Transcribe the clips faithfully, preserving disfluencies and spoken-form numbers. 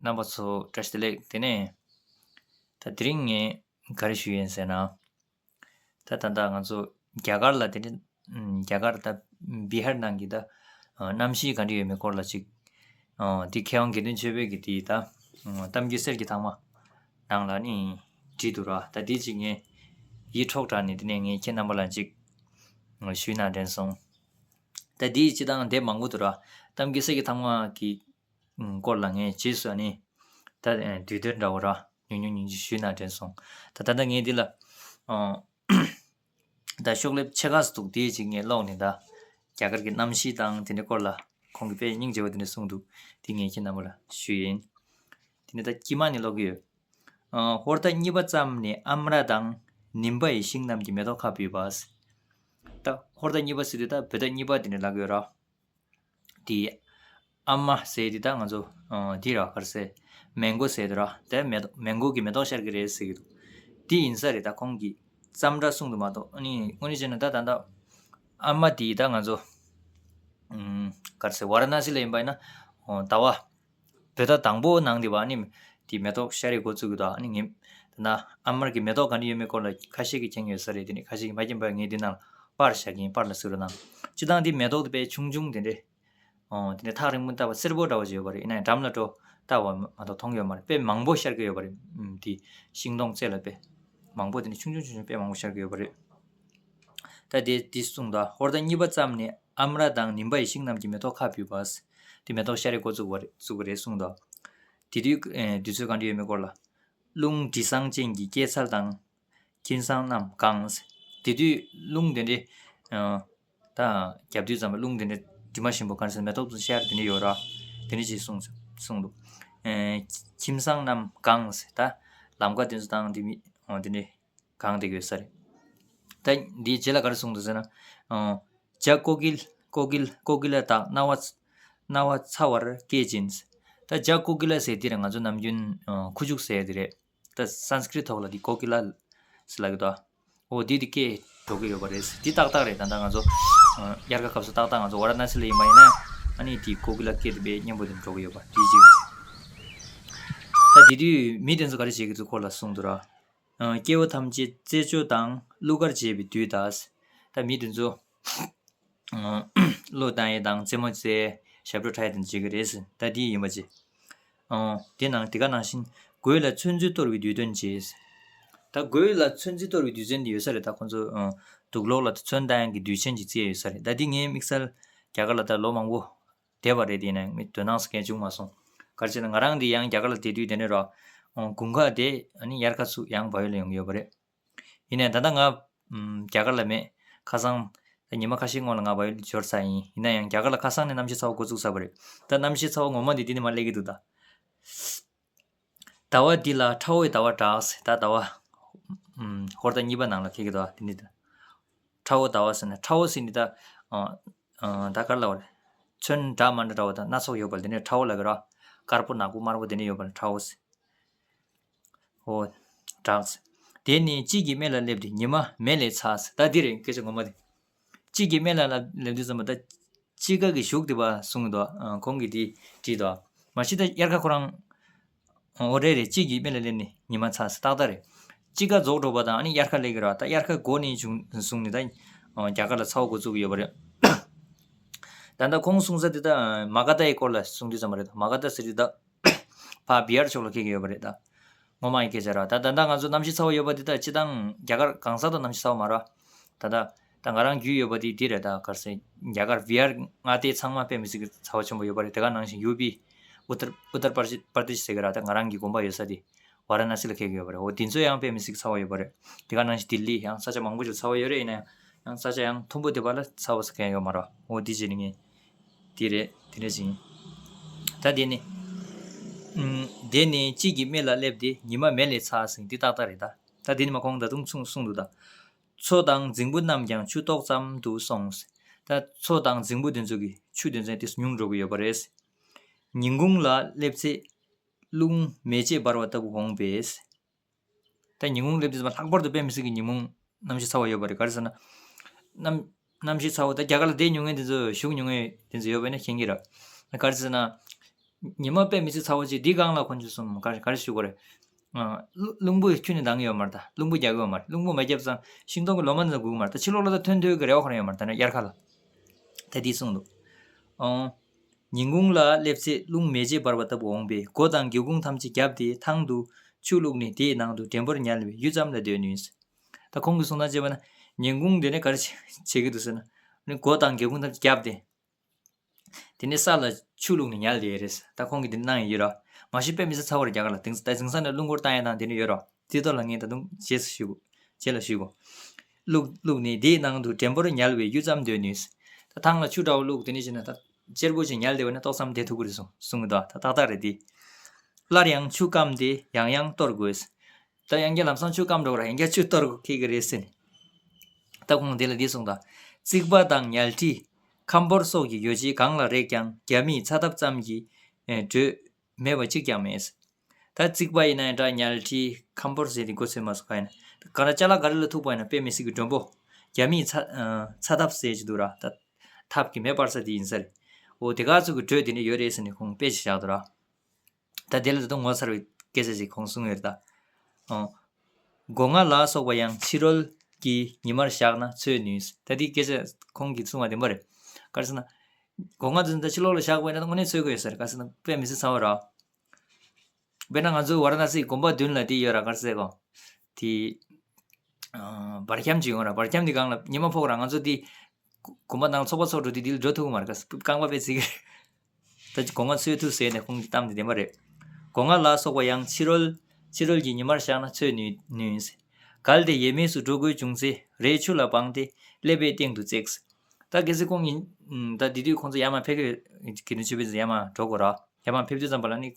རྣམ་པ་ཚོ་བཀྲ་ཤིས་བདེ་ལེགས། དེ་ནས་ད་དེ་རིང་ངས་ག་རེ་ཞུ་ཡིན་ཟེར་ན། ད་ད་ལྟ་ང་ཚོ་རྒྱ་གར་ལ་དེ་འདྲ་ཨམ་རྒྱ་གར་ད་བི་ཧར་ནང་གི་ད་ཨ་གནམ་གཤིས་ག་འདྲ་ཡོད་མེད་སྐོར་ལ་ཅིག་ཨ་དེ་མཁས་དབང་དགེ་འདུན་ཆོས་འཕེལ་གྱི་དེ་ད་ཨ་གཏམ་རྒྱུད་གསེར་གྱི་ཐང་མ་ནང་ལ་ནི་བྲིས་འདུག་ར། ད་དེ་ཅིག་ངས་ཡིད་འཕྲོག་དྲགས་ནས། དེ་ནས་ངས་ཁྱེད་རྣམ་པ་ལ་ཅིག་ཞུས་ན་དྲན་སོང་། ད་དེ་སྤྱིར་བཏང་དེབ་མང་པོ་འདུག་ར། གཏམ་རྒྱུད་གསེར་གྱི་ཐང་མ་གི་སྐོར་ལ་ངས་རྗེས་སུ་ཨ་ནི་ད་ཨ་དུས་དེབ་འདྲ་བོ་ར་ཉུང་ཉུང་ཉུང་ཉུང་ཞུས་ན་དྲན་སོང་། ད་ད་ལྟ་ངས་འདི་ལ་ཨ་ད་ཤོག་ལེབ་ཕྱེད་ཀ་ཙམ་འདུག་དེ་ཅིག་ངས་ཀློག་ནས། ད་རྒྱ་གར་གྱི་གནམ་གཤིས་དང་དེ་འདྲའི་སྐོར་ལ་ཁོང་གིས་དཔེ་སྙིང་རྗེ་པོ་དེ་འདྲ་གསུངས་འདུག་དེ་ངས་ཁྱེད་རྣམ་པ་ལ་ཞུས་ཡིན། དེ་ནས་ད་དཀྱིལ་མ་ནས་ཀློག་གི་ཡོད། ཨ་ཧོར་ཟླ་གཉིས་པ་ཙམ་ནས་ཨ་མྲ་དང་ནིམ་པ་ཡི་ཤིང་རྣམས་ཀྱི་མེ་ཏོག་ཁ་འབུས་པ། ད་ཧོར་ཟླ་གཉིས་པ་ཟེར་དུས་ད་བོད་ཟླ་གཉིས་པ་དེ་འདྲ་ལབ་ཀྱི་ཡོད་ར། དེ་ཨ་མྲ་ཟེར་དེ་ད་ང་ཚོ་ཨ་དེ་ར་ག་རེ་ཟེར། མེང་གོ་ཟེར་དེ་ར། དེ་མེ་ཏོག་མེང་གོ་གི་མེ་ཏོག་ཤར་གྱི་རེད་ཟེར་གྱི་འདུག་དེ་ཡིན་ས་རེད། ད་ཁོང་གིས་ཙམ་ར་གསུངས་འདུག་མ་གཏོགས། ཨ་ནི་དངོས་གནས་བྱས་ན་ད་ད་ད་ཨ་མྲ་དེ་ད་ང་ཚོ་ཨམ་ག་རེ་ཟེར། ཝཱ་ར་ཎ་སི་ལ་ཡིན་པ་ཡིན་ན་ཨོ་ཟླ་བ་བོད་ཟླ་དང་པོ་ནང་དེ་བ་ནི་དེ་མེ་ཏོག་ཤར་རེ་འགོ་བཙུགས་ཀྱི་འདུག་ཨ་ནི་ངས་ད་ན་ཨ་མྲ་གི་མེ་ཏོག་ག་འདྲ་ཡོད་མེད་སྐོར་ལ་ཁ་ཤས་ཀྱིས་མཁྱེན་ཡོད་ས་རེད། དེ་ནས་ཁ་ཤས་ཀྱིས་མ་མཁྱེན་པ། ངས་འདི་ནང་པར་བཞག་གིན། པར་ལ་གཟིགས་རོགས་གནང་། སྤྱིར་བཏང་འདི་མེ་ཏོག་དེ་དཔེ་ཆུང་ཆུང་དེ་འདྲས། ཨོ་དེ་འདྲས་ཐག་རིང་པོ་ལྟ་བ་སེར་པོ་འདྲ་བོ་ཅིག་ཡོད་པ་རེད། ཡིན་ན་ཡང་འགྲམ་ལ་འགྲོ་ལྟ་བ་མ་གཏོགས་མཐོང་ཡོད་མ་རེད། དཔེ་མང་པོ་ཤར་གྱི་ཡོད་པ་རེད། ཨམ་དེ་ཤིང་སྡོང་རྩེ་ལ་དཔེ་མང་པོ་དེ་འདྲས་ཆུང་ཆུང་ཆུང་ཆུང་དཔེ་མང་པོ་ཤར་གྱི་ཡོད་པ་རེད། ད་དེ་དེ་གསུངས་དང་། ཧོར་ཟླ་གཉིས་པ་ཙམ་ནས་ཨ་མྲ་དང་ནིམ་པ་ཡི་ཤིང་རྣམས་ཀྱི་མེ་ཏོག་ཁ་འབུས་པ། དེ་མེ་ཏོག་ཤར་རེ་འགོ་བཙུགས་པ་རེད། བཙུགས་པ་རེད་གསུངས་དང་། དེ་དུས་ཨེ་དུས་ཚོད་གང་འདྲ་ཡོད་མེད་སྐོར་ལ། རླུང་དྲི་བཟང་ཅན་གྱི་སྐྱེད་ཚལ་དང་། ཁྱིམ་ཚང་རྣམས་གང་། དེ་དུས་རླུང་དེ་འདྲའི་ཨ་ད་རྒྱབ་དུས་ཙམ་པ་རླུང་དེ་འདྲའི་དྲི་མ་ཞིམ་པོ་གང་ཟེར། མེ་ཏོག་ཏུ་ཤར་དེ་འདྲ་ཡོད་ར། དེ་འདྲ་ཅིག་གསུངས་གསུངས་འདུག་ཨེ་ཁྱིམ་ཚང་རྣམས་གང་ཟེར། ད་ལམ་ཁ་དེ་ཚོ་དང་དེ་མི་ཨ་དེ་འདྲའི་གང་དེ་གི་ཡོད་ས་རེད། ད་འདིའི་རྗེས་ལ་ག་རེ་གསུངས་འདུག་ཟེར་ན། ཨ་བྱ་ཀོ་ཀིལ་ཀོ་ཀིལ་ཀོ་ཀི་ལ་དག་རྣ་བ་རྣ་བ་ཚ་བར་སྐད་འབྱིན། ད་བྱ་ཀོ་ཀི་ལ་ཟེར་དེ་རེད། ང་ཚོ་ནམ་རྒྱུན་ཨ་ཁུ་བྱུག་ཟེར་དེ་རེད། ད་སཾ་སྐྲྀ་ཏ་ཐོག་ལ་དེ་ཀོ་ཀི་ལ་ཟེར་ལབ་ཀྱི་འདུག་ཨོ་དེ་དེ་སྐད་འགྲོ་གི་ཡོད་པ་རེད། དེ་ཏག་ཏག་རེད། ད་ལྟ་ང་ཚོ་ཨ་དབྱར་ཁ་སྐབས་སུ་ཏག་ཏག་ང་ཚོ་ཝཱ་ར་ཎ་སི་ལ་ཡིན་པ་ཡིན་ན་ཨ་ནི་དེ་ཀོ་ཀི་ལ་སྐད་དེ་དཔེ་སྙན་པོ་དེ་འགྲོ་གི་ཡོད་པ་དེ་གཅིག་ད་དེ་དུས་མི་དེ་ཚོ་ག་རེ་བྱེད་ཀྱི་འདུག་སྐོར་ལ་གསུངས་འདུག་ར། ཨ་སྐྱེ་བོ་ཐམས་ཅད་རྩེད་འཇོ་དང་གླུ་གར་བྱེད་པའི་དུས་ད། ད་མི་དེ་ཚོ་ཨ་གླུ་བཏང་ཡས་དང་རྩེད་མོ་རྩེ། ཞབས་བྲོ་འཁྲབ་ཡས་དེ་ཚོ་བྱེད་ཀྱི་རེད་ཟེར། ད་དེ་ཡིན་པ་བྱེད། ཨ་དེ་ནང་དེ་ག་ནང་བཞིན་གོས་ལ་ཚོན་རྩི་གཏོར་བའི་དུས་སྟོན་བྱེད། ད་གོས་ལ་ཚོན་རྩི་གཏོར་བའི་དུས་ཚོད་འདི་ཡོད་ས་རེད། ད་ཁོང་ཚོ་ཨ་དུག་ལོག་ལ་ཚོན་བཏང་ཡས་ཀྱི་དུས་ཆེན་ཅིག་བརྩི་ཡས་ཡོད་ས་རེད། ད་འདི་ངའི་དམིགས་བསལ་རྒྱ་གར་ལ་ད་ལོ་མང་པོ་བསྡད་པ་རེད། དེ་ཡིན་ན་ངས་དོ་སྣང་ཟེར་མཁན་བྱུང་མ་སོང་། ག་རེ་བྱས་ན་ང་རང་འདི་ཡང་རྒྱ་གར་ལ་བསྡད་དུས་དེ་ནས་ར་ཨ་དགུན་ཁ་དེ་ཨ་ནི་དབྱར་ཁ་ཚུགས་ཡང་བལ་ཡུལ་ལ་ཡོང་གི་ཡོད་པ་རེད། ཡིན་ནའི་ད་ལྟ་ང་ཨམ་རྒྱ་གར་ལ་མེད། ཁ་སང་ད་ཉི་མ་ཁ་ཤས་སྔོན་ལ་ང་བལ་ཡུལ་འབྱོར་ཚར་ཡིན། ཡིན་ན་ཡང་རྒྱ་གར་ལ་ཁ་སང་ནས་གནམ་གཤིས་ཚ་བ་འགོ་བཙུགས་ཚར་བ་རེད། ད་གནམ་གཤིས་ཚ་བ་ངོ་མ་འདི་འདི་ནས་མར་སླེབས་ཀྱི་འདུག་ད་ཟླ་བ་འདི་ལ་ཁྲ་བོའི་ཟླ་བ་གྲགས་ཟེར། ད་ཟླ་བ་ཨམ་ཧོར་ཟླ་གཉིས་པ་ནང་ལ་འཁེལ་གྱི་འདུག་དེ་འདི་ད་ཁྲ་བོ་ཟླ་བ་ཟེར་ན། ཁྲ་བོ་ཟེར་འདི་ད་ཨ་ཨ་ད་ག་རེ་ལབ་པ་རེད། ཚོན་འདྲ་མི་འདྲ་འདྲ་བོ་དང་སྣ་ཚོགས་ཡོད་པ་ལ་དེ་ནས་ཁྲ་བོ་ལབ་ཀྱི་ར། དཀར་པོ་ནག་པོ་དམར་པོ་དེ་འདྲ་ཡོད་པ་ལ་ཁྲ་བོ་ཟེར། ཨོ། གྲགས། དེ་ནི་དཔྱིད་ཀྱི་སྨད་ལ་སླེབས་ཏེ་ཉི་མ་མེ་ལས་ཚ་ཟེར། ད་འདི་རེད་སྐད་ཆ་ངོ་མ་དེ། དཔྱིད་ཀྱི་སྨད་ལ་ལ་སླེབས་དུས་ཙམ་པ་ད་དཔྱིད་ཀ་གི་གཞུག་དེ་བ་གསུངས་འདུག་ཨ་ཁོང་གིས་དེ་བྲིས་འདུག་མ་གཞི་ད་དབྱར་ཁ་ཁོ་རང་ཨོ་རེད་རེད། དཔྱིད་ཀྱི་སྨད་ལ་སླེབས་ནས་ཉི་མ་ཚ་ཟེར་ཏག་ཏག་རེད། དཔྱིད་ཀ་རྫོགས་འགྲོ་བ་དང་ཨ་ནི་དབྱར་ཁ་སླེབས་ཀྱི་ར། ད་དབྱར་ཁ་འགོ་ནས་བྱུང་བཟུང་ནས་ད་ཨ་རྒྱ་གར་ལ་ཚ་བ་འགོ་བཙུགས་ཀྱི་ཡོད་པ་རེད། ད་ལྟ་ཁོང་གསུངས་ས་དེ་ད་མ་ག་དྷ་ཡི་སྐོར་ལ་གསུངས་དུས་ཙམ་པ་རེད། མ་ག་དྷ་ཟེར་དུས་ད། ཕར་བི་ཧར་ཕྱོགས་ལ་འཁེལ་གྱི་ཡོད་པ་རེད་ད། ངོ་མ་ཡི་སྐད་ཆ་ར། ད་ད་ལྟ་ང་ཚོ་གནམ་གཤིས་ཚ་བ་ཡོད་པ་འདི་ད་སྤྱིར་བཏང་རྒྱ་གར་གང་ས་དང་གནམ་གཤིས་ཚ་བ་མ་ར། ད་ད་ད་ང་རང་རྒྱུས་ཡོད་པ་འདི་འདི་རེད། ད་ག་རེ་ཟེར། རྒྱ་གར་བི་ཧར་མངའ་སྡེ་ཚང་མ་དཔེ་མི་སྲིད་ཀྱི་ཚ་བ་ཆེན་པོ་ཡོད་པ་རེད། དེ་ག་ནང་བཞིན་ཡུ་པི་ཨུ་ཏར་ཨུ་ཏར་པར་པར་དེ་ཤི་ཟེར་གི་ར། ད་ང་རང་གི་དགོན་པ་ཡོད་ས་དེ་ཝཱ་ར་ཎ་སི་ལ་འཁེལ་གྱི་ཡོད་པ་རེད། འོ་དེ་ཚོ་ཡང་དཔེ་མི་སྲིད་ཀྱི་ཚ་བ་ཡོད་པ་རེད། དེ་ག་ནང་བཞིན་ལྡི་ལི་ཡང་ས་ཆ་མང་པོ་ཞིག་ཚ་བ་ཡོད་རེད། ཡིན་ན་ཡང་ཡང་ས་ཆ་ཡང་མཐོན་པོ་དེ་པ་ལ་ཚ་བ་ཟེར་མཁན་ཡོད་མ་རེད། འོ་དེ་བྱས་ནས་ངས་དེ་རེད། དེ་འདྲ་ཞིག་ཡིན། ད་དེ་ནི་ཨུམ། དེ་ནི་དཔྱིད་ཀྱི་སྨད་ལ་སླེབས་ཏེ་ཉི་མ་མེ་ལས་ཚ་ཟེར་འདི་ཏག་ཏག་རེད་ད། ད་དེ་ནི་མ་ཁོང་ད་དུང་གསུངས་གསུངས་འདུག་ད། མཚོ་དང་རྫིང་བུ་རྣམས་ཀྱང་ཆུ་ཏོག་ཙམ་དུ་སོང་། ད་མཚོ་དང་རྫིང་བུ་དེ་ཚོ་གི་ཆུ་དེ་ཚོ་དེ་ཉུང་འགྲོ་གི་ཡོད་པ་རེད། ཉིན་གུང་ལ་སླེབས་ཚེ་རླུང་མེ་ལྕེ་འབར་བ་ལྟ་བུ་འོང་པས། ད་ཉིན་གུང་སླེབས་དུས་ཙམ་པ་ལྷག་པར་དུ་དཔེ་མི་སྲིད་ཀྱི་ཉིན་གུང་གནམ་གཤིས་ཚ་བ་ཡོད་པ་རེད། ག་རེ་ཟེར་ན། གནམ་གནམ་གཤིས་ཚ་བ་ད་རྒྱ་གར་ལ་བསྡད་མྱོང་མཁན་དེ་ཚོ་བཞུགས་མྱོང་མཁན་དེ་ཚོ་ཡོད་པ་ཡིན་ན་མཁྱེན་གྱི་རེད། ག་རེ་ཟེར་ན། ཉི་མ་དཔེ་མི་སྲིད་ཚ་བོ་ཅིག་འདི་སྒང་ལ་ཁོང་ཚོས་གསུངས། ག་རེ་ག་རེ་ཞུ་དགོས་རེད། ཨ། རླུང་རླུང་བུ་ཁྱོན་ནས་ལྡང་གི་ཡོད་མ་རེད་ད། རླུང་བུ་རྒྱག་གི་ཡོད་མ་རེད། རླུང་བུ་མ་བརྒྱབ་ཙང་ཤིང་སྡོང་གི་ལོ་མ་འདི་ཚོ་འགུལ་གི་མ་རེད་ད། ཕྱི་ལོགས་ལ་ད་ཐོན་ཐོན་གི་རེ་བ་ཁོ་རང་ཡོད་མ་རེད་ད་ན་དབྱར་ཁ་ལ། ད་འདི་གསུངས་འདུག་ཨོ། ཉིན་གུང་ལ་སླེབས་ཚེ་རླུང་མེ་ལྕེ་འབར་བ་ལྟ་བུ་འོངས་པས་སྒོ་དང་སྒེའུ་ཁུང་ཐམས་ཅད་བརྒྱབ་སྟེ་ཐང་དུ་ཆུ་བླུགས་ནས་དེའི་ནང་དུ་དྲན་པར་ཉལ་བའི་ཡུད་ཙམ་ལ་སྡོད་ནུས། ད་ཁོང་གིས་གསུངས་སྟངས་བྱས་པ་ན་ཉིན་གུང་དེ་ནས་ག་རེ་བྱེད་བྱེད་ཀྱི་འདུག་ཟེར་ན། ཨ་ནི་སྒོ་དང་སྒེའུ་ཁུང་ཐམས་ཅད་བརྒྱབ་སྟེ། དེ་ནས་ས་ལ་ཆུ་བླུགས་ནས་ཉལ་བསྡད་ཡོད་རེད། ད་ཁོང་གིས་དེ་འདྲ་གནང་ཡོད་ར། མ་གཞི་དཔེ་མི་སྲིད་ཚ་བོ་རེད་རྒྱ་གར་ལ། དེང་ད་དེང་སང་ནས་རླུང་འཁོར་བཏང་ཡ་དང་དེ་འདྲ་ཡོད་ར། དེ་ཐོག་ལ་ངས་ད་དུང་རྗེས་སུ་ཞུ། རྗེས་ལ་ཞུ་གོ། བླུགས་བླུགས་ནས་དེའི་ནང་དུ་དྲན་པར་ཉལ་བའི་ཡུད་ཙམ་སྡོད་ནུས། ད་ཐང་ལ་ཆུ་འདྲ་བོ་བླུགས་དེ་ནས་བྱས་ན་ད་གཅེར་བུ་ཅིག་ཉལ་བསྡད་པ་ན་ཏོག་ཙམ་བསྡད་ཐུབ་ཀྱི་རེད་གསུང་གསུང་གི་འདུག་ད་ཏག་ཏག་རེད་དེ། སླར་ཡང་ཆུ་སྐམ་སྟེ་ཡང་ཡང་གཏོར་དགོས། ད་ཡང་བསྐྱར་ལམ་སང་ཆུ་སྐམ་འགྲོ་གི་ར། ཡང་བསྐྱར་ཆུ་གཏོར་དགོས་ཀྱི་རེད་ཟེར་ནས། ད་ཁོང་དེ་ལ་འདི་གསུངས་དང་། རྩིག་པ་དང་ཉལ་ཁྲི། ཁམ་ཕོར་སོགས་ཀྱི་ཡོ་བྱད་གང་ལ་རེག་ཀྱང་རྒྱ་མིས་ཚ་ཐབ་ཙམ་གྱིས་བགྲོད་མེད་པ་གཅིག་ཀྱང་མེད། ད་རྩིག་པ་ཡིན་ན་ཡང་འདྲ། ཉལ་ཁྲི། ཁམ་ཕོར་ཟེར་དེ་མགོ་ཚོས་མ་སོང་ག་ཡིན་ན། ག་ལ་ཅ་ལག་ག་རེ་ལ་ཐུག་པ་ཡིན་ན་དཔེ་མི་སྲིད་ཀྱི་མགྲོན་པོ། རྒྱ་མིས་ཚ་ཨ་ཚ་ཐབ་ཟེར་གྱི་འདུག་ར། ད་ཐབ་ཀྱི་མེ་སྤར་ས་དེ་ཡིན་ས་རེད། འོ་དེ་ག་ཚོད་ཀྱི་བགྲོད་དེ་འདྲ་ཡོད་རེད་ཟེར་ནས་ཁོང་དཔེ་ཞིག་བཞག་འདུག་ར། ད་དེ་ལ་ད་དུང་ངོ་མཚར་བའི་སྐད་ཆ་ཞིག་ཁོང་གསུངས་ཡོད་རེད་ད། ཨོ། སྒོ་ང་ལ་སོགས་པ་ཡང་ཕྱི་རོལ་གྱི་ཉི་མར་བཞག་ན་འཚོལ་ནུས། ད་དེའི་སྐད་ཆ་ཁོང་གིས་གསུངས་པ་བདེན་པ་རེད། ག་རེ་ཟེར་ན། སྒོ་ང་དེ་ཚོ་ད་ཕྱི་ལོགས་ལ་བཞག་པ་ཡིན་ན་དངོས་གནས་འཚོལ་གི་ཡོད་ས་རེད། ག་རེ་ཟེར་ན་དཔེ་མི་སྲིད་ཚ་བོ་ར། དཔེར་ན་ང་ཚོའི་ཝཱ་ར་ཎ་སིའི་དགོན་པ་མདུན་ལ་དེ་ཡོད་ར། ག་རེ་ཟེར་གོ། དེ། ཨ། བར་ཁྱམས་ཅིག་ཡོང་ར། བར་ཁྱམས་དེ་སྒང་ལ་ཉི་མ་ཕོག་ར། ང་ཚོ་དེ་དགོན་པ་ནང་ཚོགས་པ་ཚོགས་འགྲོ་དུས་དེ་ལ་འགྲོ་ཐུབ་ཀྱི་མ་རེད། ག་རྐང་པ་དཔེ་ཚིག་གི་རེད། ད་སྒོ་ང་འཚོལ་ཐུབ་ཟེར་ནས་ཁོང་གི་གཏམ་དེ་བདེན་པ་རེད། སྒོ་ང་ལ་སོགས་པ་ཡང་ཕྱི་རོལ་ཕྱི་རོལ་གྱི་ཉི་མར་བཞག་ན་འཚོལ་ནུས་ནུས། གལ་ཏེ་ཡས་མས་སུ་འགྲོ་དགོས་བྱུང་ཚེ་རས་ཆུ་ལ་སྦངས་ཏེ་ཀླད་པའི་སྟེང་དུ་བརྩེགས། ད་གལ་སྲིད་ཁོང་གིས་ད་དེ་དུས་ཁོང་ཚོ་ཡར་མར་ཕེབས་ཀྱི་ཡོད། དགེ་འདུན་ཆོས་འཕེལ་ཚོ་ཡར་མར་འགྲོ་དགོས་ར། ཡར་མར་ཕེབས་དུས་ཙམ་པ་ལ་ནི།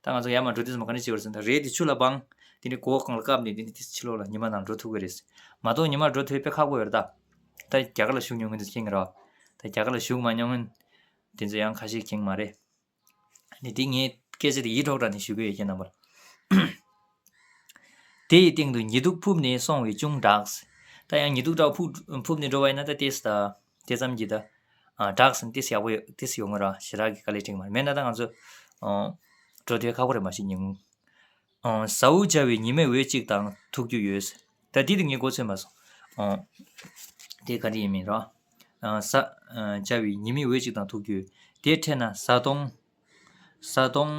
ད་ང་ཚོ་ཡར་མར་འགྲོ་དུས་ཙམ་པ་ག་འདྲ་བྱེད་དགོས་རེད་ཟེར་ན། ད་རས་དེ་ཆུ་ལ་སྦངས། དེ་ནི་སྒོ་སྒང་ལ་བཀབ་ནས་དེ་ནི་དེ་ཕྱི་ལོགས་ལ་ཉི་མ་ནང་འགྲོ་ཐུབ་ཀྱི་རེད། མ་གཏོགས་ཉི་མ་འགྲོ་ཐུབ་པ་དཔེ་ཁག་པོ་ཡོད་རེད་ད། ད་རྒྱ་གར་ལ་བཞུགས་མྱོང་མཁན་ཚོ་མཁྱེན་གྱི་རེད། ད་རྒྱ་གར་ལ་བཞུགས་མ་མྱོང་མཁན་དེ་ཚོ་ཡང་ཁ་ཤས་མཁྱེན་གྱི་མ་རེད། ནི་དེ་ངའི་སྐད་ཆ་དེ་ཡིད་འཕྲོག་དྲགས་ནས་ཞུ་གི་ཡོད། ཁྱེད་རྣམ་པར། དེ་ཡི་སྟེང་དུ་ཉི་གདུགས་ཕུབ་ནས་སོང་བས་ཅུང་དྲགས། ད་ཡང་ཉི་གདུགས་འདྲ་བོ་ཕུབ་ཕུབ་ནས་འགྲོ་བ་ཡིན་ན་ད་ཏོག་ཙམ་ད་དེ་ཙམ་གྱིས་ད། ཨ། དྲགས་ཟིན་ཏོག་ཙམ་ཡག་པོ་ཡོད། ཏོག་ཙམ་ཡོང་གི་རེད། ཞེ་དྲག་གི་དཀའ་ལས་འཕྲད་ཀྱི་མ་རེད། མེད་ན་ད་ང་ཚོ། ཨ། འགྲོ་དུས་ཁག་པོ་རེད། མ་གཞི་ཉིན། ཨ། ཟ་འུ་བྱ་བའི་ཉི་མའི་འོད་ཅིག་དང་ཐུག་རྒྱུ་ཡོད། ད་འདི་དེ་ངས་མགོ་ཚོས་མ་སོང་། ཨ། དེ་ག་འདྲ་ཡིན་མིན་ར། ཨ། ཟ་ཨ་བྱ་བའི་ཉི་མའི་འོད་ཅིག་དང་ཐུག་རྒྱུ་ཡོད། དེ་འཕྲད་ན་བཟའ་བཏུང་། བཟའ་བཏུང་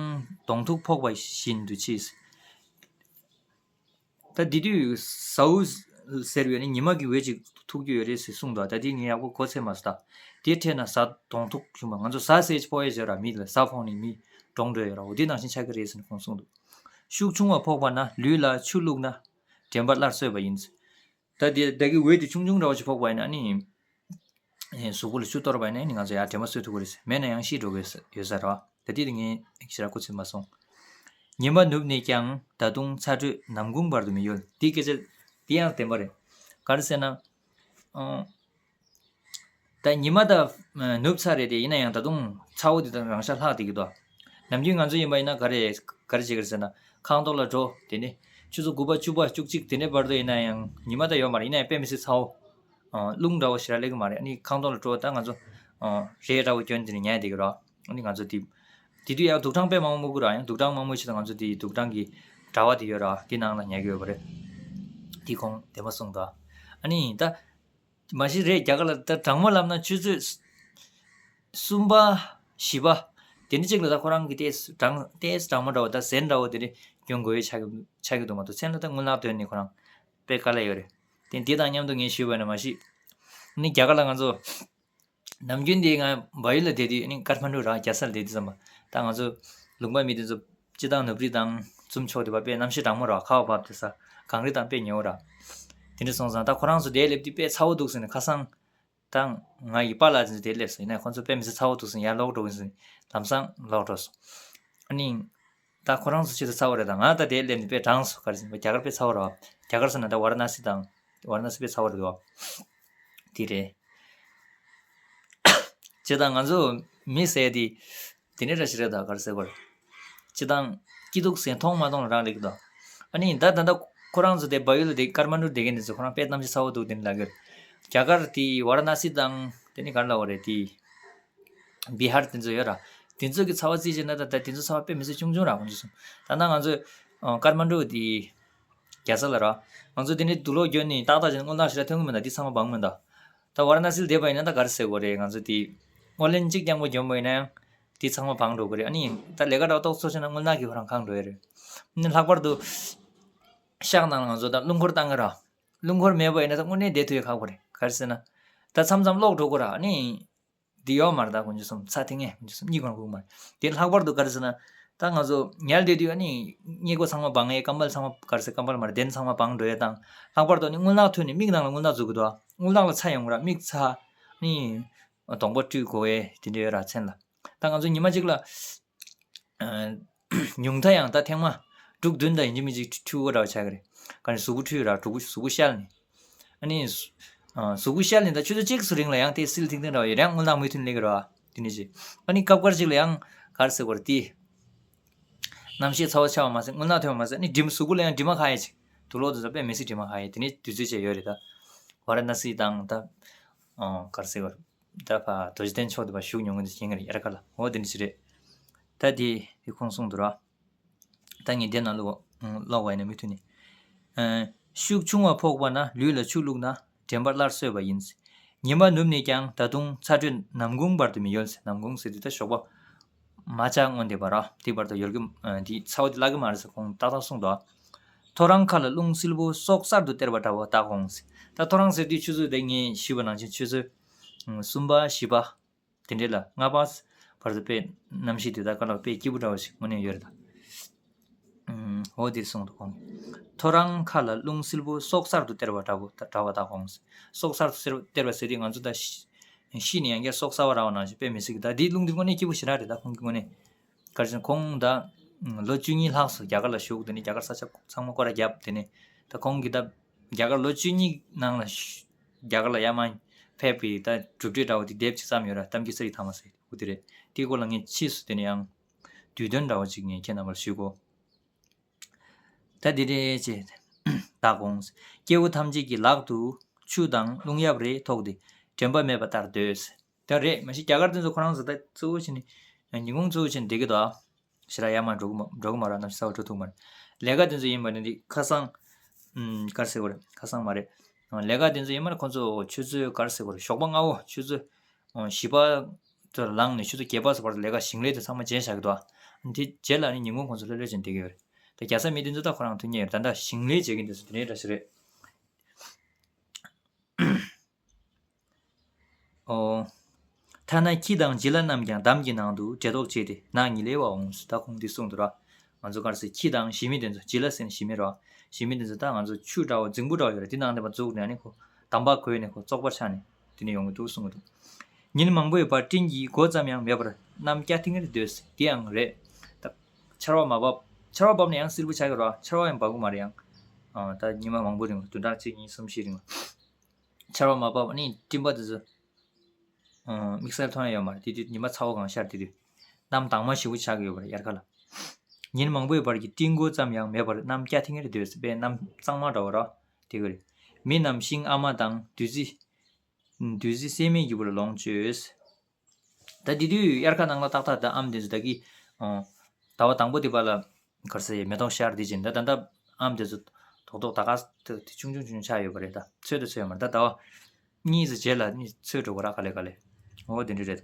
གདོང་ཐུག་ཕོག་པ་བཞིན་དུ་མཆིས། ད་འདི་དུས་ཟ་འུ་ཟེར་བའི་ནི་ཉི་མ་གི་འོད་ཅིག་ཐུག་རྒྱུ་ཡོད་རེད་ཟེར་གསུངས་འདུག་ད་འདི་ངས་ཡག་པོ་གོ་ཚོད་མ་སོང་ད། དེ་འཕྲད་ན་བཟའ་གདོང་ཐུག་བྱུང་བ། ང་ཚོ་ཟ་ཟེར་ཕོག་ཡས་ཟེར་ར། མི་ལ་ཟ་ཕོག་ནས་མི་གྲོངས་འགྲོ་ཡོད་ར། འོ་དེ་ནང་བཞིན་ཆགས་ཀྱི་རེད་ཟེར་ནས་ཁོང་གསུངས་འདུག་ཤུགས་ཆུང་བ་ཕོག་པ་ན་ལུས་ལ་ཆུ་བླུགས་ན་དྲན་པ་སླར་གསོས་པ་ཡིན། ད་དེ་ད་གི་འོད་དེ་ཆུང་ཆུང་འདྲ་བོ་ཞིག་ཕོག་པ་ཡིན་ན་ནི། ཨེ། གཟུགས་པོ་ལ་ཆུ་གཏོར་བ་ཡིན་ན་ནི་ང་ཚོ་ཡར་དྲན་པ་གསོས་ཐུབ་ཀྱི་རེད། མེད་ན་ཡང་ཤི་འགྲོ་གི་ཡོད་ས་རེད་བ། ད་དེ་དེ་ངས་ཞེ་དྲག་མགོ་ཚོས་མ་སོང་། ཉི་མ་ནུབ་ནས་ཀྱང་ད་དུང་ཚ་དྲོད་ནམ་གུང་བར་དུ་མི་ཡོལ། དེའི་སྐད་ཆ་དེ་ཡང་བདེན་པ་རེད། ག་རེ་ཟེར་ན། ཨ། ད་ཉི་མ་ད་ནུབ་ཚར་རེད་དེ། ཡིན་ན་ཡང་ད་དུང་ཚ་བོ་དེ་ད་རང་འཇགས་ལྷག་བསྡད་ཀྱི་འདུག་ནམ་རྒྱུན་ང་ཚོ་ཡིན་པ་ཡིན་ན་ག་རེ་ག་རེ་བྱེད་ཀྱི་རེད་ཟེར་ན། ཁང་ཐོག་ལ་འགྲོ། དེ་ནས་ཆུ་ཚོད་དགུ་པ་བཅུ་པ་བཅུ་གཅིག་དེ་འདྲའི་བར་དུ་ཡིན་ན་ཡང་ཉི་མ་ད་ཡོད་མ་རེད། ཡིན་ན་ཡང་དཔེ་མི་སྲིད་ཚ་བོ། ཨ། རླུང་འདྲ་བོ་ཞེ་དྲག་སླེབས་ཀྱི་མ་རེད། ཨ་ནི་ཁང་ཐོག་ལ་འགྲོ། ད་ང་ཚོ། ཨ། རས་འདྲ་བོ་གྱོན་དེ་ནས་ཉལ་བསྡད་ཀྱི་རེད། ཨ་ནི་ང་ཚོ་དེ། དེ་དུས་ཡང་དུག་སྦྲང་དཔེ་མང་པོ་སྨུག་གི་ར། ཡང་དུག་སྦྲང་མང་པོ་ཞིག་དང་ང་ཚོ་དེ་དུག་སྦྲང་གི་དྲ་བ་དེ་ཡོད་ར། དེ་ནང་ལ་ཉལ་གྱི་ཡོད་པ་རེད། དེ་ཁོང་བདེན་པ་གསུངས་འདུག་ཨ་ནི་ད། མ་གཞི་རེད། རྒྱ་གར་ལ་ད་གྲང་མོ་ལབ་ན་ཆུ་ཚོད་གསུམ་པ་བཞི་པ་དེ་འདྲ་ཅིག་ལ་ད་ཁོ་རང་གི་ཏོག་ཙམ་གྲང་ཏོག་ཙམ་གྲང་མོ་འདྲ་བོ་ད་གཟན་འདྲ་བོ་དེ་འདྲ་གྱོན་དགོས་ཡས་ཆགས་ཀྱི་ཆགས་ཀྱི་འདུག་མ་གཏོགས། མཚན་ལ་ད་རྔུལ་ནག་དོན་ནི་ཁོ་རང་དཔེ་དཀའ་ལས་ཡོད་རེད། དེ་འདི་དང་མཉམ་དུ་ངས་ཞུས་པ་ཡིན་ན། མ་གཞི་ནི་རྒྱ་གར་ལ་ང་ཚོ་ནམ་རྒྱུན་དེ་ང་བལ་ཡུལ་ལ་བསྡད་དུས། ནི་ཀ་ཐ་མན་ཌུ་ར་རྒྱལ་ས་ལ་བསྡད་དུས་ཙམ་པ། ད་ང་ཚོ་ལུང་པ་མི་དེ་ཚོ་སྤྱིར་བཏང་ནུབ་རི་དང་ཙུམ་ཕྱོགས་དེ་བ་དཔེ་གནམ་གཤིས་གྲང་མོ་ར། ཁ་བ་བབས་ཏེ་ས་གངས་རི་དང་དཔེ་ཉེ་བོ་ར། དེ་འདྲ་སོང་ཙང་ད་ཁོ་རང་ཚོ་དེར་སླེབས་དུས་དཔེ་ཚ་བོ་འདུག་ཟེར་ནས། ཁ་སང་ད་ང་ཡི་པཱ་ལགས་ཚོ་དེར་སླེབས་སོང་། ཡིན་ནའི་ཁོ་ཚོ་དཔེ་མི་སྲིད་ཚ་བོ་འདུག་ཟེར་ནས་ཡར་ལོག་འགྲོ་གི་ཟེར་ནས་ལམ་སང་ལོག་འགྲོ་སོང་། ཨ་ནི་ད་ཁོ་རང་ཚོ་ཆེད་དུ་ཚ་བོ་རེད། ད་ང་ད་དེར་སླེབས་ནས་དཔེ་གྲང་སོང་། ག་རེ་ཟེར་ན་རྒྱ་གར་དཔེ་ཚ་བོ་རེད་བ། རྒྱ་གར་ཟེར་ན་ད་ཝཱ་ར་ཎ་སི་དང་། ཝཱ་ར་ཎ་སི་དཔེ་ཚ་བོ་རེད་བ། དེ་རེད། སྤྱིར་བཏང་ང་ཚོ་མི་ཟེར་དེ་དེ་ནས་ར་ཞིག་རེད་ད། ག་རེ་ཟེར་དགོས་རེད། སྤྱིར་བཏང་སྐྱིད་སྡུག་ཟེར་མཐོང་མ་མཐོང་ལ་རག་ལས་ཀྱི་འདུག་ཨ་ནི་ད་ད་ལྟ་ཁོ་རང་ཚོ་དེ་བལ་ཡུལ་དེ་ཀ་ཐ་མན་ཌུ་བསྡད་མཁན་དེ་ཚོ་ཁོ་རང་དཔེ་གནམ་གཤིས་ཚ་བོ་འདུག་དེ་ནས་ལབ་ཀྱི་རེད། རྒྱ་གར་དེ་ཝཱ་ར་ཎ་སི་དང་དེ་ནས་ག་རེ་ལབ་དགོས་རེད། དེ་བི་ཧར་དེ་ཚོ་ཡོད་ར། དེ་ཚོ་གི་ཚ་བ་རྩིས་བྱས་ན་ད་ད་དེ་ཚོ་ཚ་བ་དཔེ་མི་སྲིད་ཆུང་ཆུང་ར་ཁོང་ཚོ་གསུམ། ད་ན་ང་ཚོ་ཀར་མན་ཌུ་དེ་རྒྱལ་ས་ལ་ར། ང་ཚོ་དེ་ནས་དུག་ལོག་བརྒྱབ་ནས་ཏག་ཏག་བྱས་ན་སྔོན་ལ་ཞེ་དྲག་ཐོན་གི་མི་འདུག་དེ་ཚང་མ་བང་མི་འདུག་ད་ཝ་ར་ཎ་སི་ལ་བསྡད་པ་ཡིན་ན་ད་ག་རེ་ཟེར་དགོས་རེད། ང་ཚོ་དེ་ཨོ་ལན་གཅིག་རྐྱང་པ་བརྒྱབ་པ་ཡིན་ན་ཡང་དེ་ཚང་མ་བང་འགྲོ་གི་རེད། ཨ་ནི་ད་ལས་ཀ་འདྲ་ཏོག་ཙམ་བྱས་ན་སྔོན་ལ་གི་ཁོ་རང་གང་འགྲོ་ཡ་རེད། ཨ་ནི་ལྷག་པར་དུ་ཤག་ནང་ལ་ང་ཚོ་ད་རླུང་འཁོར་བཏང་གི་ར། རླུང་འཁོར་མེད་པ་ཡིན་ན་ད་དངོས་གནས་བསྡད་ཐུབ་ཡ་ཁག་པོ་རེད། ག་རེ་ཟེར་ན། ད་མཚམས་མཚམས་གློག་འགྲོ་གི་ར། ཨ་ནི་འདི་ཡོད་མ་རེད། ད་དཀོན་མཆོག་གསུམ་ཚ་ཐིང་ངེ་དཀོན་མཆོག་གསུམ་གཉིད་ཁུག་མ་རེད། དེ་ལྷག་པར་དུ་ག་རེ་ཟེར་ན། ད་ང་ཚོ་ཉལ་བསྡད་དུས་ཨ་ནི་སྙིང་གོ་ཚང་མ་བང་ངེ་ཀམ་པལ་ཚང་མ་ག་རེ་ཟེར་ཀམ་པལ་མ་རེད། གདན་ཚང་མ་བང་འགྲོ་ཡ་དང་། ལྷག་པར་དུ་ཨ་ནི་རྔུལ་ནག་ཐོན་ནས་མིག་ནང་ལ་རྔུལ་ནག་འཛུལ་གི་འདུག་རྔུལ་ནག་ལ་ཚ་ཡོང་གི་ར། མིག་ཚ། ཨ་ནི་གདོང་པ་བཀྲུས་དགོས་ཡ་དེ་འདྲ་ཡོད་ར་མཚན་ལ། ད་ང་ཚོ་ཉི་མ་གཅིག་ལ་ཨ་ཉུང་མཐའ་ཡང་ད་ཐེངས་མ་དྲུག་བདུན་ད་ཡིན་གཅིག་མིན་གཅིག་འཁྲུ་དགོས་འདྲ་བ་ཆགས་ཀྱི་རེད། ག་ནི་གཟུགས་པོ་འཁྲུ་ཡོད་ར། གཟུགས་པོ་གཟུགས་པོ་བཤལ་ནས། ཨ་ནི་གཟུགས་པོ་བཤལ་ནས་ད་ཆུ་ཚོད་གཅིག་ཙམ་རིང་ལ་ཡང་དེ་བསིལ་ཐིང་ཐིང་འདྲ་བ་ཡོད་རེད། ཡང་རྔུལ་ནག་མུ་མཐུད་སླེབས་ཀྱི་རེད་བ། དེ་ནི་ཅི། ཨ་ནི་སྐབས་འགར་ཅིག་ལ་ཡང་ག་རེ་ཟེར་དགོས་རེད་དེ། གནམ་གཤིས་ཚ་བ་ཆགས་པ་མ་ཟད་རྔུལ་ནག་ཐོན་པ་མ་ཟད་ཨ་ནི་གྲིམ་གཟུགས་པོ་ལ་ཡང་གྲིབ་མ་ཁ་ཡ་ཅིག་དུག་ལོག་དེ་ཚོ་དཔེ་མི་སྲིད་གྲིབ་མ་ཁ་ཡ། དེ་ནི་དུས་ཚོད་བཅས་ཡོད་རེད་ད། ཝ་ར་ཎ་སི་དང་ད། ཨ་ག་རེ་ཟེར་དགོས་རེད། ད་ཕ་རྡོ་རྗེ་གདན་ཕྱོགས་དེ་བ་བཞུགས་མྱོང་མཁན་དེ་མཁྱེན་གི་རེད། དབྱར་ཁ་ལ། འོ་དེ་འདྲ་ཞིག་རེད། ད་དེ་དེ་ཁོང་གསུངས་འདུག་ར། ད་ངས་དེ་ནང་ལོག་ཀློག་པ་ཡིན་ན་མུ་མཐུད་ནས། ཨ་ཤུགས་ཆུང་བ་ཕོག་པ་ན་ལུས་ལ་ཆུ་བླུགས་ན་དྲན་པ་སླར་གསོས་པ་ཡིན། ཉི་མ་ནུབ་ནས་ཀྱང་ད་དུང་ཚ་དྲོད་ནམ་གུང་བར་དུ་མི་ཡོལ། ནམ་གུང་ཟེར་དུས་ད་ཞོགས་པ་མ་ཆགས་སྔོན་དེ་བར་ར། དེ་བར་དུ་ཡོལ་གི་ཨ་དེ་ཚ་བ་དེ་བརླག་གི་མ་རེད་ཟེར་ཁོང་ཏག་ཏག་གསུངས་འདུག་ཐོ་རངས་ཁ་ལ་རླུང་བསིལ་པོ་སྲོག་གསར་དུ་སྟེར་བ་འདྲ་བོ་ད་དགོངས། ད་ཐོ་རངས་ཟེར་དུས་ཆུ་ཚོད་དེ་ངས་ཞུས་པ་ནང་བཞིན་ཆུ་ཚོད་ཨ་གསུམ་པ་བཞི་པ་དེ་འདྲས་ལ་ལྔ་པ་བར་དུ་དཔེ་གནམ་གཤིས་དེ་དག་ག་ལ་དཔེ་སྐྱིད་པོ་འདྲ་བོ་ཞིག་དངོས་གནས་ཡོད་རེད་ད། ཨུམ། འོ་དེ་གསུངས་འདུག་ཁོང་གིས། ཐོ་རངས་ཁ་ལ་རླུང་བསིལ་པོ་སྲོག་གསར་དུ་སྟེར་བ་འདྲ་བོ་ད་འདྲ་བ་ད་དགོངས། སྲོག་གསར་དུ་སྟེར་བ་ཟེར་དུས་ང་ཚོ་ད་ཤི་ཤི་ནས་ཡང་བསྐྱར་སྲོག་གསར་བ་རག་པ་ནང་བཞིན་དཔེ་མི་སྲིད་གི། ད་དེའི་རླུང་དེ་དངོས་གནས་སྐྱིད་པོ་ཞེ་དྲག་རེད་ད་ཁོང་གི་དངོས་གནས། ག་རེ་ཟེར་ན་ཁོང་ད་ལོ་བཅུ་གཉིས་ལྷག་སུ་རྒྱ་གར་ལ་བཞུགས། དེ་ནས་རྒྱ་གར་ས་ཆ་ཚང་མ་སྐོར་ར་བརྒྱབ། དེ་ནས་ད་ཁོང་གིས་ད་རྒྱ་གར་ལོ་བཅུ་གཉིས་ནང་ལ་ཤི་རྒྱ་གར་ལ་ཡར་མར་ཕེབས་པའི་ད་གྲུབ་འབྲས་འདྲ་བོ་དེ་དེབ་ཅིག་བརྩམས་ཡོད་ར། གཏམ་རྒྱུད་གསེར་གྱི་ཐ་མ་ཟེར་དེ་དེ་རེད། དེའི་སྐོར་ལ་ངས་ཕྱིས་སུ་དེ་ནས་ཡང་དུས་སྟོན་འདྲ་བོ་ཅིག་ངས་ཁྱེད་རྣམ་པར་ཞུ་གོ། ད་འདི་འདྲས་བྱས་ད་དགོངས། སྐྱེ་བོ་ཐམས་ཅད་ཀྱི་ལག་ཏུ་ཆུ་དང་རླུང་ཡབ་རེ་ཐོགས་ཏེ་དྲན་པ་མེད་པ་ལྟར་སྡོད། ད་རེད་མ་གཞི་རྒྱ་གར་དེ་ཚོ་ཁོ་རང་ཚོ་ད་གཙོ་བོ་བྱས་ནས་ཉིན་གུང་གཙོ་བོ་བྱས་ནས་བསྡད་ཀྱི་འདུག་ཨ། ཞེ་དྲག་ཡར་མར་འགྲོ་གི་མ་འགྲོ་གི་མ་རེད། གནམ་གཤིས་གསར་པ་འགྲོ་ཐུབ་མ་རེད། ལས་ཀ་དེ་ཚོ་ཡིན་པ་ནི་འདི་ཁ་སང་། ཨུམ། ག་རེ་ཟེར་དགོས་རེད། ཁ་སང་མ་རེད། ལས་ཀ་དེ་ཚོ་ཡིན་པ་ན་ཁོ་ཚོ་ཆུ་ཚོད་ག་རེ་ཟེར་དགོས་རེད། ཞོགས་པ་སྔ་པོ་ཆུ་ཚོད་བཞི་པ་ཚོ་ལངས་ནས་ཆུ་ཚོད་བརྒྱད་པ་ཚོ་བར་དུ་ལས་ཀ་ཞིང་ལས་དེ་ཚང་མ་བྱས་བཞག་གི་འདུག་ཨ། དེ་རྗེས་ལ་ནི་ཉིན་གུང་ཁོ་ཚོ་ལྷོད་ལྷོད་བྱས་བསྡད་ཀྱི་ཡོད་རེད། ད་རྒྱལ་ས་མི་དེ་ཚོ་ད་ཁོ་རང་ཐུག་ཉེ་ཡོད་རེད། ད་ལྟ་ཞིང་ལས་བྱེད་མཁན་དེ་ཚོ་དེ་འདྲའི་འདྲ་ཞིག་རེད། ཨོ། ཐ་ན་ཁྱི་དང་བྱི་ལ་རྣམས་ཀྱང་འདམ་གྱི་ནང་དུ་འགྲེ་ལྡོག་བྱས་ཏེ་ནགས་ཉིལ་ལེ་བ་འོང་། ད་ཁོང་འདི་གསུངས་འདུག་ར། ང་ཚོ་ག་རེ་ཟེར། ཁྱི་དང་ཞི་མི་དེ་ཚོ། བྱི་ལ་ཟེར་ན་ཞི་མི་ར། ཞི་མི་དེ་ཚོ་ད་ང་ཚོ་ཆུ་འདྲ་བོ་རྫིང་བུ་འདྲ་བོ་ཡོད་ར། དེ་ནང་དེ་བ་འཛུགས་ནས་ཨ་ནི་ཁོ་འདམ་བག་གོན་ནས་ཁོ་བཙོག་པ་ཆགས་ནས་དེ་ནས་ཡོང་གི་འདུག་གསུང་གི་འདུག་ཉིན་མང་པོའི་བར་སྤྲིན་གྱི་མགོ་ཙམ་ཡང་མེད་པར་གནམ་སྐྱ་ཐིང་ངེར་སྡོད། དེ་ཡང་རེད། ད་ཆར་པ་མ་བབས། ཆར་པ་བབས་ན་ཡང་བསིལ་པོ་ཆགས་ཀྱི་ར། ཆར་པ་ཡང་བབས་ཀྱི་མ་རེད་ཡང་། ཨ། ད་ཉི་མ་མང་པོ་རིང་བ་བདུན་ཕྲག་གཅིག་གཉིས་གསུམ་བཞི་རིང་བ། ཆར་པ་མ་བབས་ནི་སྤྲིན་པ་དེ་ཚོ། ཨ། དམིགས་བསལ་མཐོང་ཡ་ཡོད་མ་རེད། དེ་དུས་ཉི་མ་ཚ་བོ་གང་ཤར་དེ་དུས། གནམ་དྭངས་མ་ཞེ་པོ་ཆགས་ཀྱི་ཡོད་པ་རེད་དབྱར་ཁ་ལ། ཉིན་མང་པོའི་བར་གྱི་སྤྲིན་མགོ་ཙམ་ཡང་མེད་པར་གནམ་སྐྱ་ཐིང་ངེར་སྡོད་པས་གནམ་གཙང་མ་འདྲ་བོ་ར། དེ་ག་རེད། མི་རྣམས་ཤིང་ཨ་མ་དང་བདུད་རྩི། བདུད་རྩི་སྲེད་མའི་རྒྱུ་བུར་ལོངས་སྤྱོད། ད་དེ་དུས་དབྱར་ཁ་ནང་ལ་ཏག་ཏག་ད་ཨམ་དེ་ཚོ་ད་གི། ཨ། ཟླ་བ་དང་པོ་དེ་བ་ལ། ག་རེ་ཟེར། མེ་ཏོག་ཤར་དེ་བཞིན་ད་ད་ལྟ་ཨམ་དེ་ཚོ་རྡོག་རྡོག་ད་ག་དེ་ཆུང་ཆུང་ཆུང་ཆུང་ཆགས་ཡོད་པ་རེད། ད་ཚོས་དེ་ཚོས་མ་རེད། ད་ཟླ་བ་གཉིས་ཙམ་རྗེས་ལ་ནི་ཚོས་འགྲོ་གི་ར། ག་ལེ་ག་ལེ། འོ་དེ་འདྲ་རེད།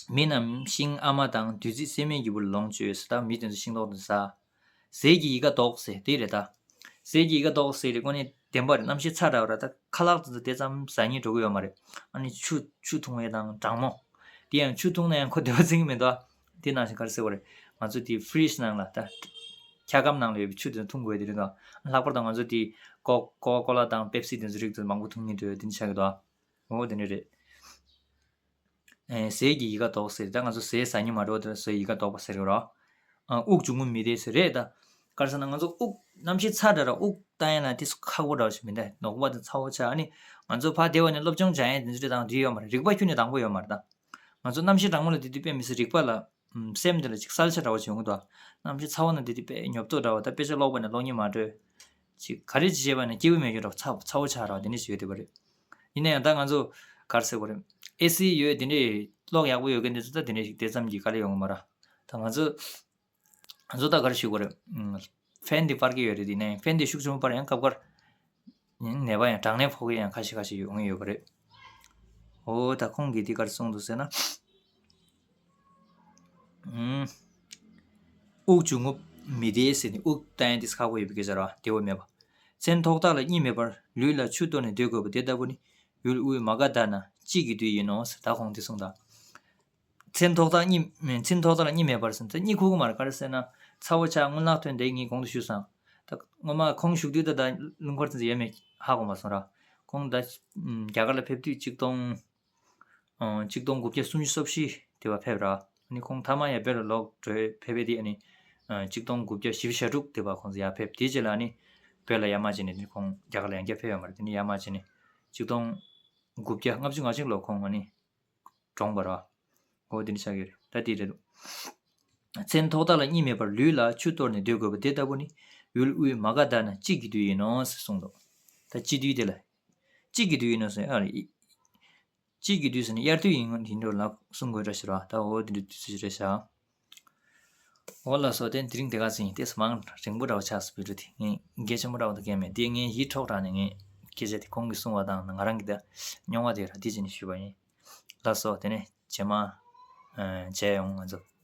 མི་རྣམས་ཤིང་ཨ་མ་དང་བདུད་རྩི་སྲེད་མའི་རྒྱུ་བུར་ལོངས་སྤྱོད། ད་མི་དེ་ཚོ་ཤིང་ཏོག་དེ་ཟ། ཟས་ཀྱི་ཡི་ག་ལྡོག་ཟེར་དེ་རེད་ད། ཟས་ཀྱི་ཡི་ག་ལྡོག་ཟེར་དེ་དངོས་གནས་བདེན་པ་རེད། གནམ་གཤིས་ཚ་དྲགས་ར། ད་ཁ་ལག་དེ་ཚོ་དེ་ཙམ་ཟ་སྙིང་འདོད་ཀྱི་ཡོད་མ་རེད། ཨ་ནི་ཆུ་ཆུ་འཐུང་ཡས་དང་གྲང་མོ། དེ་ཡང་ཆུ་འཐུང་ན་ཡང་ཁོ་བདེ་པོ་འཛིན་གྱི་མི་འདུག་ཨ། དེ་ནང་བཞིན་ག་རེ་ཟེར་དགོས་རེད། ང་ཚོ་དེ་ཕི་རིཇ་ནང་ལ་ད། འཁྱག་སྒམ་ནང་ལ་ཡོད་པའི་ཆུ་དེ་ཚོ་འཐུང་དགོས་དེ་རེད་འདུག་ཨ། ལྷག་པར་དུ་ང་ཚོ་དེ་ཀོ་ཀོ་ཀོ་ལ་དང་པེབ་སི་དེ་ཚོ་རིགས་དེ་ཚོ་མང་པོ་འཐུང་སྙིང་འདོད་དེ་འདྲ་ཆགས་ཀྱི་འདུག་ཨ། འོ་དེ་འདྲ་རེད། ཨེ། ཟས་ཀྱི་ཡི་ག་ལྡོག་ཟེར། ད་ང་ཚོ་ཟས་ཟ་སྙིང་མ་འདོད་དེ་ཟས་ཡི་ག་ལྡོག་པ་ཟེར་གི་རོ། ཨ། དབུགས་ཆུང་ངུ་མི་བདེ་ཟེར་རེད་ད། ག་རེ་ཟེར་ན་ང་ཚོ་དབུགས་གནམ་གཤིས་ཚ་དྲགས་ར། དབུགས་བཏང་ཡ་ན་དེ་ཁག་པོ་འདྲ་བ་ཞིག་མི་འདུག་ནོག་པ་དེ་ཚ་བོ་ཆགས། ཨ་ནི་ང་ཚོ་ཕར་བསྡད་པ་ནས་སློབ་སྦྱོང་སྦྱང་ཡ་དེ་ཚོ་དང་དེ་ཡོད་མ་རེད། རིག་པ་ཁྱོན་ནས་དྭངས་པོ་ཡོད་མ་རེད་ད། ང་ཚོ་གནམ་གཤིས་གྲང་མོ་ལ་དེ་དུས་དཔེ་མི་སྲིད་རིག་པ་ལ། ཨམ། སེམས་དེ་ལ་ཅིག་གསལ་ཆ་འདྲ་བོ་བྱུང་གི་འདུག་གནམ་གཤིས་ཚ་བ་ན་དེ་དུས་དཔེ་ཉོབ་ཏོ་འདྲ་བོ། ད་དཔེ་ཆ་ཀློག་པ་ནས་ཀློག་སྙིང་མ་འདོད། ཅིག་ག་རེ་ཅིག་བྱས་པ་ནས་སྐྱིད་པོ་མེད་རྒྱུ་འདྲ་བོ། ཚ་ཚ་བོ་ཆགས་ར་བ་དེ་འདྲ་ཞིག་ཡོད་བསྡད་པ་རེད། ཡིན་ན་ཡང་ད་ང་ཚོ་ག་རེ་ཟེར་དགོས་རེད། ཨེ་སི་ཡོད་དེ་འདྲས་ གློག་ཡག་པོ་ཡོད་མཁན་དེ་ཚོ་ད་དེ་འདྲ་ཞིག་དེ་ཙམ་གྱིས་དཀའ་ལས་ཡོང་གི་མ་རེད། ད་ང་ཚོ་ང་ཚོ་ད་ག་རེ་ཞུ་དགོས་རེད། ཨུམ། ཕན་དེ་སྤར་གྱི་ཡོད་རེད། དེ་ནས་ཕན་དེ་ཤུགས་ཆེན་པོ་སྤར་ཡང་སྐབས་འགར་ནད་པ་ཡང་གྲང་ནད་ཕོག་གི་ཡང་ཁ་ཤས་ཁ་ཤས་ཡོང་གི་ཡོད་པ་རེད། འོ་ད་ཁོང་གིས་དེ་ག་རེ་གསུངས་འདུག་ཟེར་ན། ཨུམ། དབུགས་འབྱུང་རྔུབ་མི་བདེ་ཟེར་ནས་དབུགས་བཏང་ཡ་དེ་ཁག་པོ་ཡོད་པའི་སྐད་ཆ་རེད་བ། བདེ་བོ་མེད་པ། མཚན་ཐོག་ཐག་ལ་གཉིད་མེད་པར་ལུས་ལ་ཆུ་གཏོར་ནས་སྡོད་དགོས་པ་དེ་ལྟ་བུ་ནི་ཡུལ་དབུས་མ་ག་དྷ་ན་དཔྱིད་ཀྱི་དུས་ཡིན་ནོ་ཟེར། ད་ཁོང་དེ་གསུངས་དང་། མཚན་ཐོག་ཐག་གཉིད་མཚན་ཐོག་ཐག་ལ་གཉིད་མེད་པར་ཟེར་ན་ད་གཉིད་ཁུག་གི་མ་རེད། ག་རེ་ཟེར་ན་ཚ་བོ་ཆགས་རྔུལ་ནག་ཐོན་དེ་ངས་གོང་དུ་ཞུས་སོང་། ད་སྔོན་མ་ཁོང་བཞུགས་དུས་ད་ད་སྣུམ་འཁོར་ཙམ་ཙམ་ཡོད་མེད་ཧ་གོ་མ་སོང་ར། ཁོང་ད་རྒྱ་གར་ལ་ཕེབས་དུས་གཅིག་སྟོང་། ཨ། གཅིག་སྟོང་དགུ་བརྒྱ་སུམ་ཅུ་སོ་བཞི་དེ་བ་ཕེབས་ར། ཨ་ནི་ཁོང་ཐ་མ་ཡང་བོད་ལ་ལོག་འགྲོ་ཕེབས་པ་དེ་ཨ་ནི་ཨ་གཅིག་སྟོང་དགུ་བརྒྱ་བཞི་བཅུ་ཞེ་དྲུག་དེ་བ་ཁོང་ཚོ་ཡར་ཕེབས། དེའི་རྗེས་ལ་ཨ་ནི་བོད་ལ་ཡར་མར་བྱས་ནས་ཨ་ནི་ཁོང་རྒྱ་གར་ལ་ཡང་བསྐྱར་ཕེབས་ཡོད་མ་རེད། དེ་ནི་ཡར་མར་བྱས་ནས་གཅིག་སྟོང་དགུ་བརྒྱ་ལྔ་བཅུ་ང་གཅིག་ལོ་ཁོང་ཨ་ནི་གྲོངས་པ་ར། འོ་དེ་འདྲ་ཆགས་ཀྱི་རེད། ད་དེ་རེད་འདུག་མཚན་ཐོག་ཐག་ལ་གཉིད་མེད་པར་ལུས་ལ་ཆུ་གཏོར་ནས་སྡོད་དགོས་པ་དེ་ལྟ་བུ་ནི་ཡུལ་དབུས་མ་ག་དྷ་ན་དཔྱིད་ཀྱི་དུས་ཡིན་ནོ་ཟེར་གསུངས་འདུག་ད་དཔྱིད་དུས་དེ་ལ་དཔྱིད་ཀྱི་དུས་ཡིན་ནོ་ཟེར་ཨ་རེད། དཔྱིད་ཀྱི་དུས་ཟེར་ན་དབྱར་དུས་ཡིན་ཡིན་འགྲོ་ལ་གསུང་དགོས་འདྲ་ཞིག་རེད་བ། ད་འོ་དེ་འདྲ་དུས་ཚོད་ཞིག་རེད་ཤག་འོ་ལགས་སོ། དེ་དེ་རིང་དེ་ག་ཚོད་ཡིན། དེ་མང་རིང་པོ་འདྲ་བ་ཆགས་སོང་། བི་ཌིའོ་དེ་ངས་གལ་ཆེན་པོ་འདྲ་བ་དང་གལ་མེད་དེ་ངས་ཡིད་འཕྲོག་དྲགས་ནས་ངས་སྐད་ཆ་དེ་ཁོང་གིས་གསུང་བ་དང་ང་རང་གི་ད་མྱོང་བ་དེ་ར་དེ་བྱས་ནས་ཞུས་པ་ཡིན། ལགས་སོ། དེ་ནས་རྗེས་མ་ཨ་མཇལ་ཡོང་། ང་ཚོ།